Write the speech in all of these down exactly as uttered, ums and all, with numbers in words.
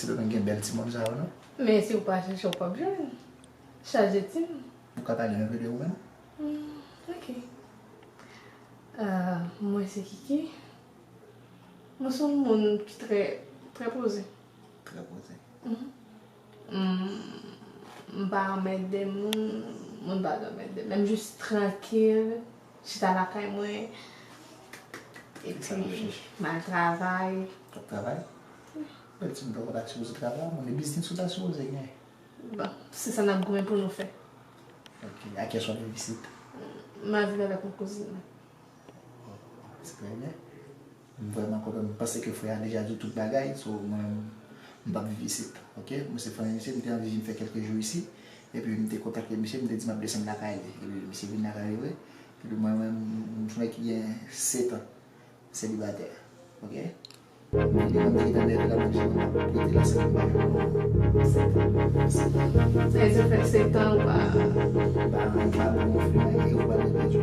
Ou gen bèl timoun sa yo, non? Men si w pa chèche, w p ap jwenn. Chaje timoun. Ou ka pale yon pe de ou menm? Hmm, ok. Ah, mwen se Kiki. Mwen se yon moun ki trè, trè poze. Trè poze. Mhm. M, m pa anmède moun, moun pa anmède m. M jis trankil, chita lakay mwen, epi m al travay. W ap travay? Bèl timoun, pa konn ak sipoze travay, moun, e biznis ou ta sipoze gen. Bon, se sa n ap goumen pou nou fè. Ok, a kiyès w ap viv isit? M ap viv avèk yon kouzin mwen. Se trè byen. M vrèman kontan. M panse ke frè a deja di w tout bagay, so mwen, m p ap viv isit, ok? Mwen se fanmi misye, m te anvi vin fè kèlke jou isi, epi m te kontakte misye, m te di m ap desann lakay li. Epi misye vin lakay li vre. Epi mwen menm, m, m, m ki gen sèt an selibatè, ok? Li menm te gentan leve l ap manje, m ap rete la, se pou m pa jwenn yon sèt an. Sa vle di w fè sèt an ou pa. Ba, ou pa bon, ou fè, ou pa gen pèdi.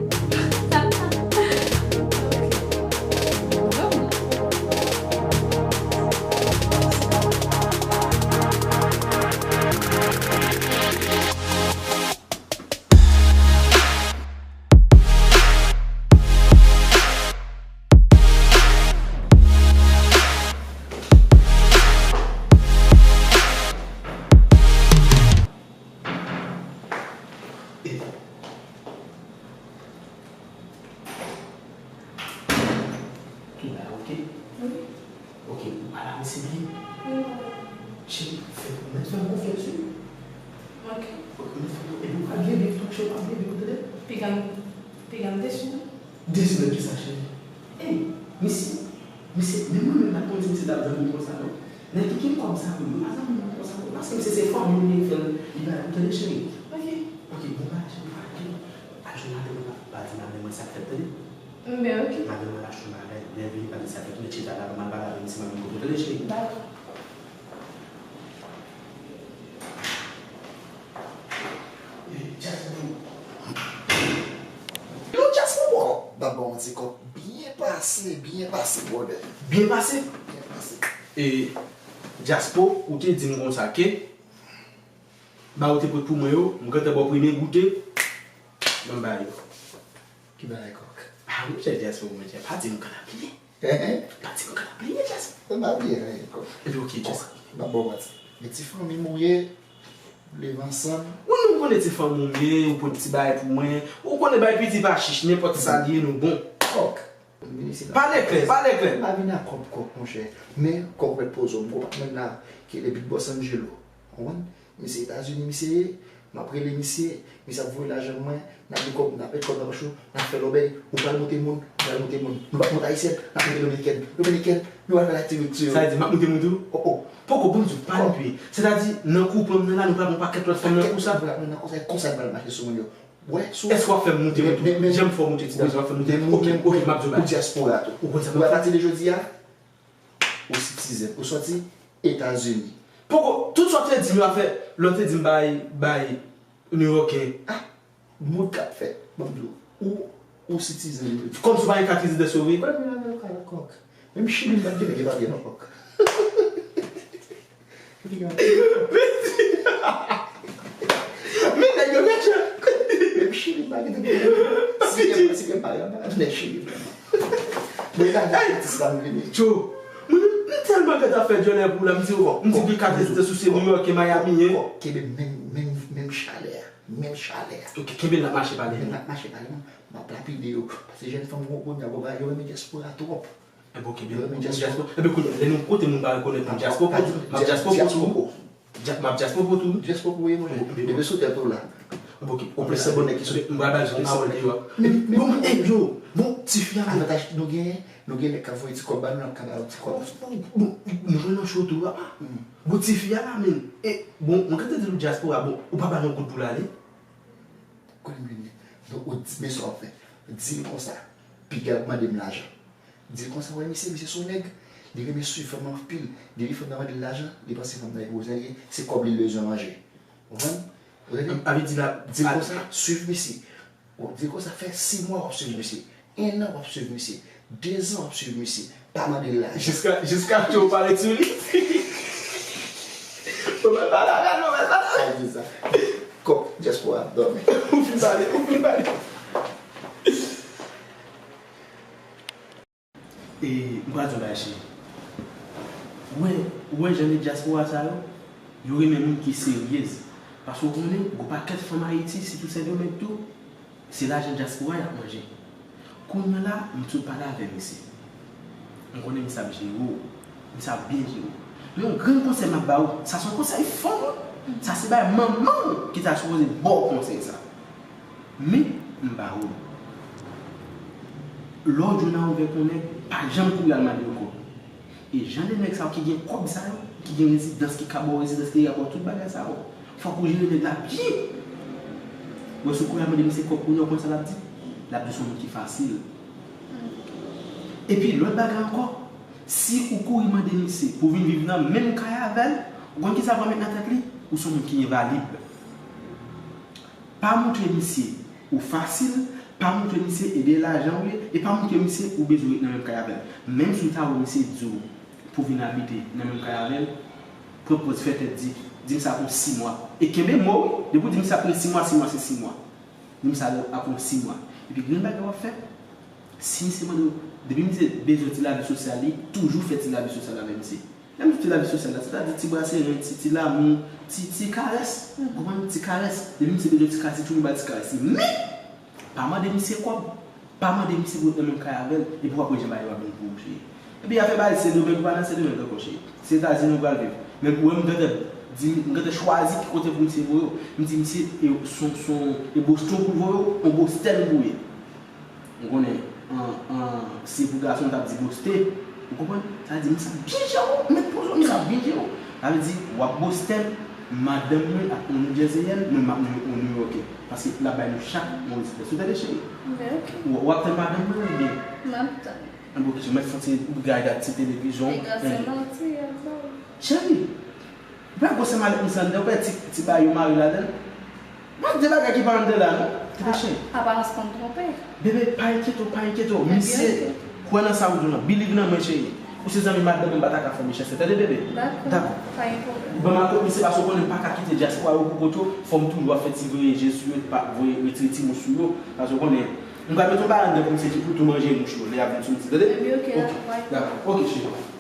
Tout bagay ok? Wi. Ok, ou pa la mesye byen? Wi. Cheri, fè, mèt fè m konfyans wi. Ok. Ok, mèt fè m, epi ou pa byen viv tou, cheri, ou pa byen viv, ou tande? Piga m, piga m desi nou. Desi nan kisa, cheri? Ey, misye, misye, menm mwen menm m pa t konn si misye t ap zanmi m konsa non. Nan ki kin kòb sa pou li, ou pa zanmi m konsa non. Paske misye se fanmi m li fè l, li bay, ou tande, cheri? Ok. Ok, bon bagay, cheri, pa gen. Al jwenn madanm mwen, pa, pa di madanm mwen sa k fèt, tande? M byen, ok. Madanm mwen al achte yon bagay, lè l vini, pa di sa fèt, ou mèt chita la, m al pale avè misye, m ap vin kote w, tande, cheri? Dakò. Yo, Djaspo, m ap ba w yon ti kòk byen pase, byen pase, brother. Byen pase? Byen pase. E, Djaspo, ou te di m konsa ke, ba ou te pot pou mwen yo, m gentan ba w premye goute, ban m ba yo. Ki bagay kòk? Ah, monchè, Djaspo, monchè, pa di m kann ap bliye. Hein, hein? Pa di m kann ap bliye, Djaspo. Mwen pa bliye anyen, kòk. Epi, ok, Djaspo. Kòk, m ap ba w manti. Men ti fanmi m ou ye, leve ansanm. Ou menm konnen ti fanmi w ye, ou pot ti bagay pou mwen. Ou konnen bay piti pa chich, nenpòt sa li ye, nou bon. Kòk. Pale klè, pale klè. M pa vin ak kòb kòk, monchè. Men kòk mèt poze w. M gon patnè m la ki rele Big Boss Angelo. Ou konprann? Misye Etazini misye ye. M ap rele misye, misye ap voye lajan mwen, n ap gen kòb, n ap met kòb nan pòch nou, n ap fè lòbèy, ou pral moute moun, m pral moute moun. Nou p ap moute ayisyèn, n ap moute dominikèn. Dominikèn, nou pral fè laktivite sou yo. Sa vle di, m ap moute moun tou? Oh, oh. Poko, bon, di, pa n pye. Sètadi, nan kou pran m nan la, nou pral pran pakèt lòt fanm nan konsa? Pakèt moun pral pran nan konsa, e konsa l pral mache sou moun yo. Wè, sou. Èske w ap fè m moute moun tou? Jan m fè w moute ti dam sa, w ap fè m moute? Ok, ok, m ap di w bagay. Ou dyaspora tou. Ou konn sa m ap fè? Ou a pati de jodi a, ou citizen, ou sòti Etazini. Poko, tout sa w te di m yo a fè, lè w te di m bay, bay Nouyòkè. Ah, moun k ap fè, ban m di w, ou, ou citizen. Kòmsi w pa gen kat rezidans yo vre? Premye avè w ka kòk. Menm Chili m pa t gen nèg ki pa gen non kòk. Men nèg yo mechan. Menm Chili m pa gen nèg. Si gen, si gen pa gen, pa gen nèg Chili. Mwen la gen atis la m vini. Tjo, mwen, m tèlman gentan fè dyòlè pou la, m di w, m di ki kat rezidans ou se Nouyòkè, Miami, hein. Kenbe menm, menm, menm chalè a, menm chalè a. Ok, kenbe l ap mache pale. Menm l ap mache pale, m ap lapide yo. Paske jèn fanm yo, yo, yo renmen dyaspora twòp. Enben, ok, byen, m ap dyaspora. Enben, kounye a, lè nou kote moun pa rekonèt nou dyaspora, m ap dyaspora tou. Dya-, m ap dyaspora tou. Dyaspora pou ye, monchè. Depi sou tèt ou la. Enben, ok, ok. Ou plis se bonè ki sou. M pral ba l yon pawòl deyò. Bon, e, yo, bon, tifi a, avantaj nou genyen, nou gen nèg k ap voye ti kòb ba nou, n ap ka ba yo ti kòb. Bon, nou jwenn nan cho tou a. Bon, tifi a la, men. E, bon, mwen gentan di nou dyaspora, bon, ou pa ba l yon goud pou l ale. Kote m vini? Donk, ou di, men sa w ap fè. Di l konsa. Piga l ap mande m lajan. Di l konsa, wè misye, misye se yon nèg, li renmen swiv fanm nan anpil. Depi fanm nan mande l lajan, li panse fanm nan e gwo zèl ye, se kòb li l bezwen manje. Ou konprann? Ou tande? Avè di la, di l konsa, swiv misye. Ou di l konsa, fè sis mwa w ap swiv misye. En an w ap swiv misye. De zan w ap swiv misye. Pa mande l lajan. Jiska, jiskaske w pa ret sou li. Ou pale avè nou, ou pale avè nou. Ay, di sa. Kòk dyaspora ap dòmi. Ou fin pale, ou fin pale. E, m pral di yon bagay, cheri. Ou wè, ou wè jan de dyaspora sa yo, yo renmen moun ki seryez. Paske ou konnen, gon pakèt fanm Ayiti, sitou Sendomeng tou, se lajan dyaspora y ap manje. Kounye a la, m sot pale avè misye. M konnen misye ap jere w. Misye ap byen jere w. Men yon grenn konsèy m ap ba ou, sa se yon konsèy fanm, wi. Sa se bay manman w ki ta sipoze ba w konsèy sa. Men, m ba ou l. Lè w jwenn a ouvè konnen, pa janm kouri al mande yo kòb. E jan de nèg sa yo ki gen kòb sa yo, ki gen rezidans, ki ka ba w rezidans, ki ka ba w tout bagay sa yo, fòk ou jere nèg la byen. Wè, si w kouri al mande misye kòb kounye a, w konn sa l ap di? L ap di w se yon moun ki fasil. Epi, lòt bagay ankò, si ou kouri mande misye pou vin viv nan menm kay avè l, ou konn kisa l va met nan tèt li? Ou se yon moun ki envalid. Pa montre misye ou fasil, pa montre misye e de lajan ou ye, e pa montre misye ou bezwen ret nan menm kay avè l. Menm si w ta wè misye di w pou vin abite nan menm kay avè l, pran pòz fè tèt di, di misye ap pran sis mwa. E kenbe mo, wi. Depi w di misye ap pran sis mwa, sis mwa se sis mwa. Di misye ap pran sis mwa. Epi grenn bagay w ap fè, si misye mande w, depi misye bezwen ti lavi sosyal li, toujou fè ti lavi sosyal avè misye. Lè m di ti lavi sosyal la, sètadi ti brase ren, ti, ti lanmou, ti, ti karès. Ou konprann? Ti karès. Depi misye bezwen ti karès, li toujou ba l ti karès li. Men, pa mande misye kòb. Pa mande misye pou ret nan menm kay avè l. Epi w ap wè jan bagay yo ap vin pou ou, cheri. Epi afè bagay Sendomeng, ou pa nan Sendomeng ankò, cheri. Se Etazini ou pral viv. Men ou wè m gentan di, m gentan chwazi ki kote pou misye voye w. M di misye, e, son, son, e Boston pou l voye w, on Boston pou ye. Ou konnen, an, an, si pou gason, m t ap di boste. Ou konprann? Sa vle di, misye ap byen jere w. Mèt poze w, misye ap byen jere w. Sa vle di, w ap boste, madanm mwen ap yon New Jerseyenne, mwen m ap yon, yon New Yorkè. Paske l ap bay nou chak yon rezidans. Ou tande, cheri? Wi, ok. W, w ap tann madanm mwen, oubyen? M ap tann. An, bon, ok, cheri, mèt fè ti, ou gade ti televizyon. Piga se manti, ap ba w. Cheri, ou pa gwo se malèt misye anndan, ou pa ti, ti bagay yo mare ladan l. Mwen de bagay ki pa anndan la, non. Tande, cheri. Aparans konn twonpe. Bebe, pa enkyete w, pa enkyete w. Misye, kwè nan sa ou di w lan. Believe nan mwen, cheri. Ou se zanmi madanm mwen, m pa ta ka fè w mechanste. Tande, bebe? Dakò. Dakò. Pa gen pwoblèm. Ban m akote misye, paske ou konnen m pa ka kite dyaspora yo pou kote w. Fò m toujou ap fè ti voye je sou yo, pa voye retire ti mouch sou yo. Paske ou konnen, m pa mete yon bagay anndan pou misye ki pou tou manje mouch yo, lè y ap vin sou misye. Tande? Ebyen, ok, dakò. Dakò. Ok, cheri.